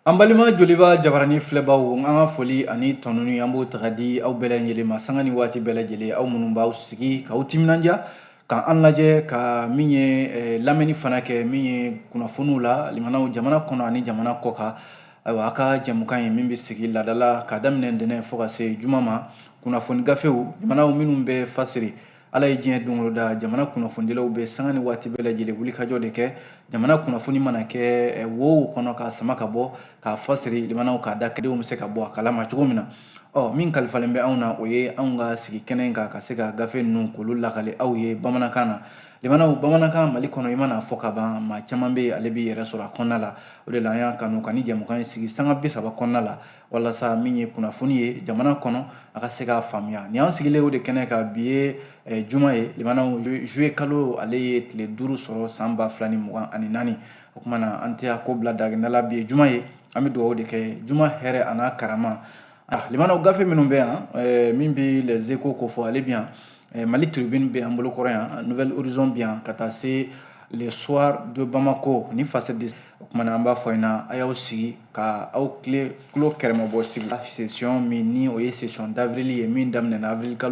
An balima Joliba jabarani filɛbaw, an ka foli ani tɔnuni, an b'o ta ka di aw bɛɛ lajɛlen ma sanga ni waati bɛɛ lajɛlen. Aw minnu b'aw sigi k'aw timinandiya k'an lajɛ, ka min ye lamɛnni fana kɛ, min ye kunnafoniw la limanaw, jamana kɔnɔ ani jamana kɔ kan. Ayiwa, a ka jɛmukan ye min bɛ sigi laadala ka daminɛ ntɛnɛn fo ka se juma ma, kunnafoni gafew limanaw minnu bɛ fasiri. Ala ye diɲɛ don da, jamana kunnafonidilaw bɛ sanga ni waati bɛɛ lajɛlen wulikajɔ de kɛ. Jamana kunnafoni mana kɛ wo kɔnɔ, k'a sama ka bɔ, k'a fasiri limanaw, k'a da kelenw bɛ se ka bɔ a kalama cogo min na. Ɔ, min kalifalen bɛ anw na, o ye anw ka sigi kɛnɛ kan ka se ka gafe ninnu k'olu lakale aw ye bamanankan na. Limanaw, bamanankan Mali kɔnɔ, i mana fɔ ka ban, maa caman bɛ yen, ale b'i yɛrɛ sɔrɔ a kɔnɔna la. O de la an y'a kanu ka ni jɛmukan in sigi sanga 30 kɔnɔna la, walasa min ye kunnafoni ye jamana kɔnɔ, a ka se k'a faamuya. Nin y'an sigilen o de kɛnɛ kan. Bi ye juma ye limanaw, juillet kalo ale ye tile 5 sɔrɔ san 2024. O kuma na, an tɛ a ko bila daginda la. Bi ye juma ye, an bɛ dugawu de kɛ, juma hɛrɛ a n'a karama. Ah, limanaw, gafe minnu bɛ yan, min bɛ Les Échos ko fɔ, ale bɛ yan, Mali Tribune bɛ an bolo kɔrɔ yan, Nouvel Horizon bɛ yan, ka taa se Le Soir de Bamako ni Fasidi. O kuma na, an b'a fɔ ɲɛna, a y'aw sigi ka aw tile tulo kɛrɛmɛbɔ sigi. Session min ni o ye session d'avril ye, min daminɛna avril kalo.